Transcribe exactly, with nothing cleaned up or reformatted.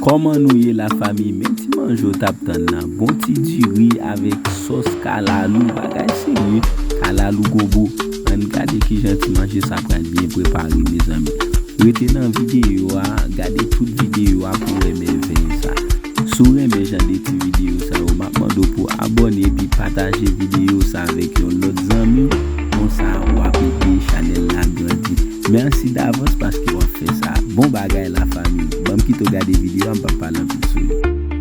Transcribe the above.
Kòman nou ye, lafanmi? Men ti manje w t ap tann nan. Bon ti diri avèk sòs kalalou, bagay serye. Kalalou gonbo. Ann gade kijan ti manje sa pral byen prepare, mezanmi. Rete nan videyo a, gade tout videyo a pou w wè mèvèy sa. Si w renmen jan de ti videyo sa yo, m ap mande w pou w abòne epi pataje videyo sa avèk yon lòt zanmi w. Konsa, w ap ede chanèl la grandi. Mèsi davans paske w ap fè sa. Bon bagay, lafanmi. Ban m kite w gade videyo a, m p ap pale anpil sou li.